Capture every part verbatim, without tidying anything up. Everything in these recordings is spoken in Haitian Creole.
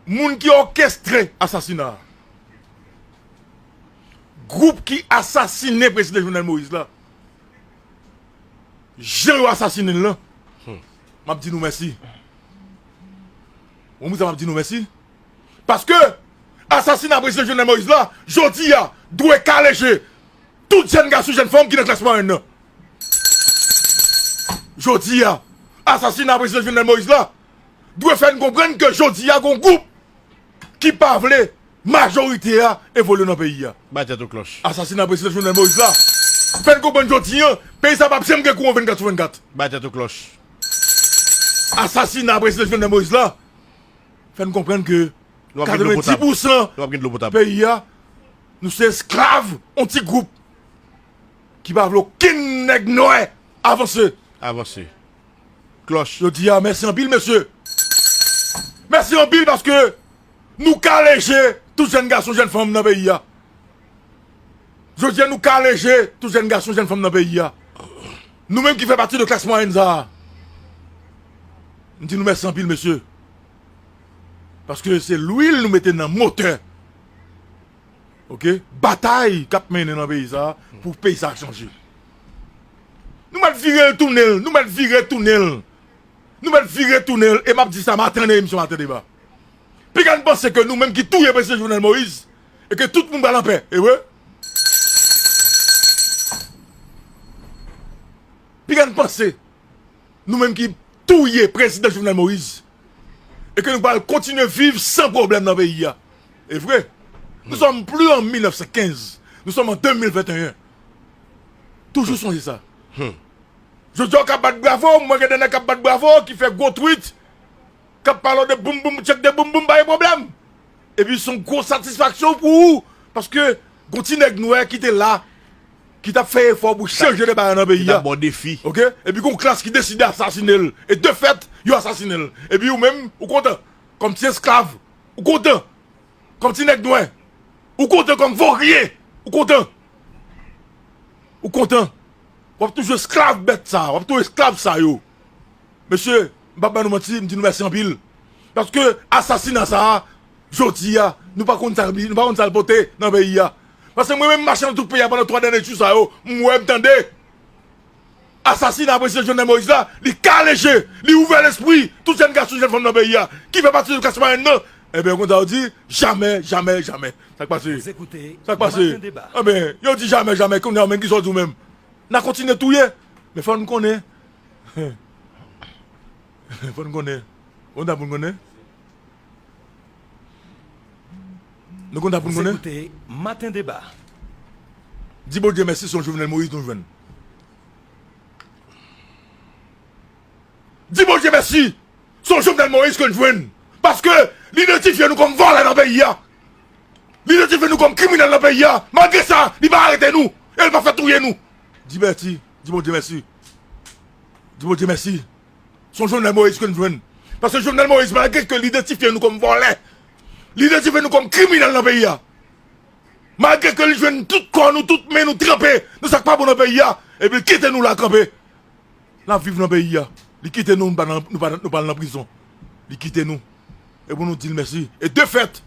Moun ki òkestre asasina a, gwoup ki asasinen prezidan Jovenel Moïse la, jan yo asasinen l lan, m ap di nou mèsi. Ou konprann sa, m ap di nou mèsi. Paske asasina prezidan Jovenel Moïse la, jodi a, dwe kale je tout jèn gason, jèn fanm ki nan klas mwayèn nan. Jodi a, asasina prezidan Jovenel Moïse la dwe fè n konprann ke jodi a, gon gwoup ki pa vle majorite a evolye nan peyi a. Bay tèt ou klòch. Asasina prezidan Jovenel Moïse la fè n konprann jodi a, peyi sa p ap janm gen kouran vennkat sou vennkat. Bay tèt ou klòch. Asasina prezidan Jovenel Moïse la fè n konprann ke Nou ap gen dlo potab. Katrevendis pousan Nou ap gen dlo potab. Peyi a, nou se esklav yon ti gwoup ki pa vle okenn nèg nwè avanse. Avanse. Klòch. Jodi a, mèsi anpil, mesye. Mèsi anpil paske nou kale je tout jèn gason, jèn fanm nan peyi a. Jodi a, nou kale je tout jèn gason, jèn fanm nan peyi a. Nou menm ki fè pati de klas mwayèn sa a, m di nou mèsi anpil, mesye. Paske se lwil nou mete nan motè. Oke? Batay k ap mennen nan peyi sa a pou peyi sa a chanje. Nou mèt vire l tounen l, nou mèt vire tounen l. Nou mèt vire tounen l, e m ap di sa maten nan emisyon Maten Deba. Piga n panse ke nou menm ki touye prezidan Jovenel Moïse, e ke tout moun pral anpè, e vre? Piga n panse nou menm ki touye prezidan Jovenel Moïse, e ke nou pral kontinye viv san pwoblèm nan peyi a. E vre, nous sommes plus en mil nèf san kenz, nous sommes en deux mille vingt et un. Toujou sonje sa. Jodi a, w ka bat bravo, m wè gen de nèg k ap bat bravo, ki fè gwo tweet, k ap pale w de boum boum, tchèk de boum boum, pa gen pwoblèm. Epi se yon gwo satisfaksyon pou ou, paske gon ti nèg nwè ki te la, ki t ap fè efò pou chanje de bagay nan peyi a. Ki t ap ba w defi. Oke? Epi gon klas ki deside asasine l. E de fèt, yo asasine l. Epi ou menm, ou kontan. Kòm ti esklav, ou kontan. Kòm ti nèg nwè, ou kontan. Kòm vorye, ou kontan. Ou kontan. W ap toujou esklav bèt sa, w ap toujou esklav sa yo. Mesye, m p ap ba nou manti, m di nou mèsi anpil. Paske asasina sa a, jodi a, nou pa konn sa, nou pa konn sa l pote nan peyi a. Paske mwen menm m mache nan tout peyi a pandan twa dènye jou sa yo, m wè, m tande. Asasina prezidan Jovenel Moïse la, li kale je, li ouvè lespri tout jèn gason, jèn fanm nan peyi a, ki fè pati de klas mwayèn nan. Ebyen, konn sa yo di, jamè, jamè, jamè. Sa k pase? Sa k pase? Ebyen, yo di jamè, jamè, kounye a menm, kisa w di w menm? N a kontinye touye. Men fò n konnen. Fò n konnen. Ou konn sa pou n konnen? Nou konn sa pou n konnen? Maten Deba. Di Bondye mèsi, se yon Jovenel Moïse nou jwenn. Di Bondye mèsi, se yon Jovenel Moïse ke n jwenn. Paske li idantifye nou kòm vòlè nan peyi a. Li idantifye nou kòm kriminèl nan peyi a. Malgre sa, li pa arete nou. E li pa fè touye nou. Di mèsi. Di Bondye mèsi. Di Bondye mèsi. Se yon Jovenel Moïse ke n jwenn. Paske Jovenel Moïse, malgre ke li idantifye nou kòm vòlè, li idantifye nou kòm kriminèl nan peyi a, malgre ke li jwenn tout kò nou, tout men nou tranpe nan sa k pa bon nan peyi a, epi li kite nou la kanpe. N ap viv nan peyi a. Li kite nou, nou pa nan, nou pa, nou pa al nan prizon. Li kite nou. E pou nou di l mèsi. E de fèt,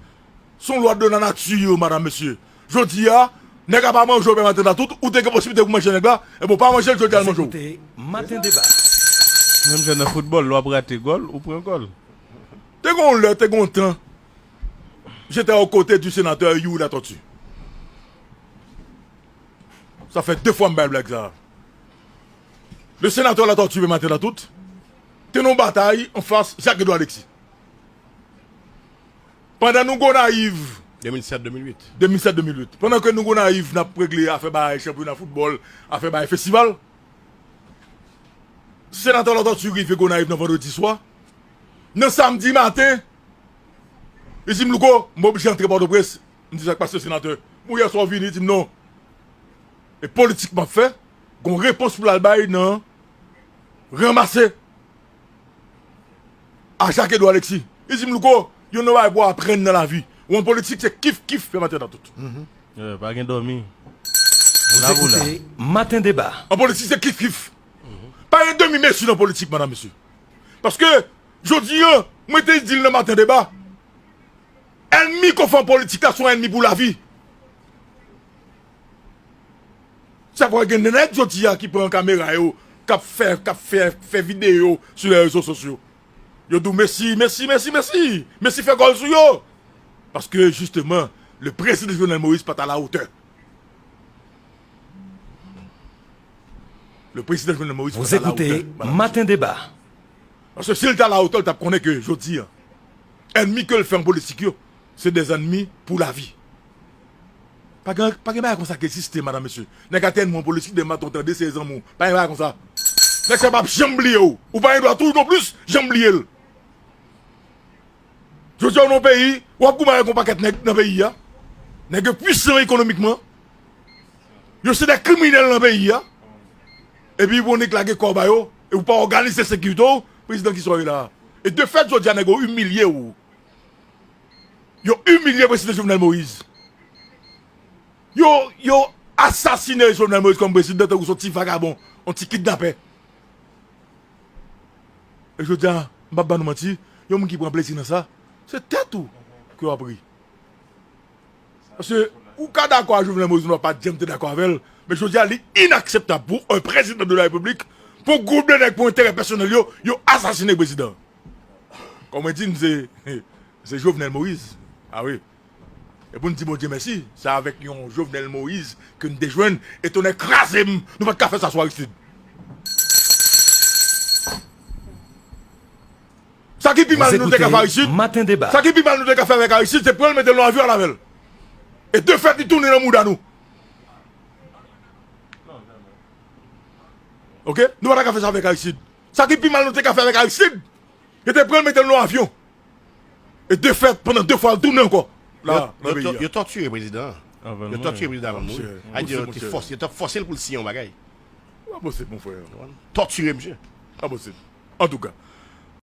se yon lwa de la nature, madam, mesye. Jodi a, nèg a pa manje w, pè Maten Deba tout, ou te gen posiblite pou manje nèg la, e bon, pa manje l, jodi a l manje w. Maten Deba. Menm jan nan foutbòl, lè w ap rate gòl, ou pran gòl. Te gen yon lè, te gen yon tan, j'étais aux côtés du sénateur Youri Latortue. Sa fè de fwa m bay blag sa. Le sénateur Latortue, pè Maten Deba tout, te nan yon batay anfas Jacques Edouard Alexis. Pandan nou Gonayiv, de mil sèt, de mil uit. De mil sèt, de mil uit. Pandan ke nou Gonayiv, n ap regle afè bay chanpyona foutbòl, afè bay festival, senatè Latortue rive Gonayiv nan vandredi swa. Nan samdi maten, li di m, "Louko, m oblije antre Pòtoprens." M di, "Sa k pase, senatè?" "Bon, yè swa w vini?" Li di m, "Non. E politik m ap fè, gon repons pou l al bay nan ranmase a Jacques Edouard Alexis." Li di m, "Louko, youn nan bagay pou w aprann nan lavi. Ou an politik, se kif kif, pè Maten Deba tout." Eh, pa gen dòmi. Vous écoutez Maten Deba. An politik, se kif kif. Pa gen demi mezi nan politik, madam, mesye. Paske, jodi a, mwen te di l nan Maten Deba, Ènmi ke w fè an politik la se yon ènmi pou lavi. Sa fè gen de nèg jodi a ki pran kamera yo, k ap fè, k ap fè, fè videyo sou les réseaux sociaux. Yo di w mèsi, mèsi, mèsi, mèsi. Mèsi fè gòl sou yo. Paske, jisteman, le prezidan Jovenel Moïse pa t a la hauteur. Le prezidan Jovenel Moïse pa t a la hauteur. Maten Deba. Paske si l t a la hauteur, l t ap konnen ke jodi a, ènmi ke l fè an politik yo, se de ènmi pou lavi. Pa gen, pa gen bagay konsa ki egziste, madanm, mesye. Nèg a te ènmi w an politik, demen maten w tande se zanmi w. Pa gen bagay konsa. Nèg sa p ap janm bliye w. Ou pa gen dwa tou non plis janm bliye l. Jodi a, w nan yon peyi, w ap goumen avèk yon pakèt nèg nan peyi a. Nèg yo pwisan ekonomikman. Yo se de kriminèl nan peyi a. Epi pou nèg lage kò w ba yo, e ou pa òganize sekirite w, prezidan ki sa w ye la a. E de fèt, jodi a, nèg yo imilye w. Yo imilye prezidan Jovenel Moïse. Yo, yo asasine Jovenel Moïse kòm prezidan tankou se yon ti vagabon, yon ti kidnapè. E jodi a, m p ap ban nou manti, yon moun ki pran plezi nan sa, se tèt ou ke w ap ri. Paske ou ka dakò a Jovenel Moïse, nou pa janm te dakò avè l, men jodi a, li inakseptab pou un président de la République, pou gwoup de nèg, pou enterè pèsonèl yo, yo asasine prezidan. Kòm mwen di n, se, se Jovenel Moïse. A wi. E pou n di Bondye mèsi, se avèk yon Jovenel Moïse ke n te jwenn, e tonnè kraze m, nou pa t ka fè sa sou Aristide. Sa ki pi mal nou te ka fè Aristide, sa ki pi mal nou te ka fè avèk Aristide, se pran l mete l nan avyon al avè l. E de fèt, li tounen nan mouda nou. Oke? Nou pa ta ka fè sa avèk Aristide. Sa ki pi mal nou te ka fè avèk Aristide, se te pran l mete l nan avyon. E de fèt, pandan de fwa, l tounen ankò. La, nan peyi a. Yo tòtire prezidan an. Yo tòtire prezidan an, avan l mouri. Monchè, a di yo te fòse, yo t ap fòse l pou l siyen yon bagay. Pa posib, mon frè. Tòtire misye. Pa posib. Antouka,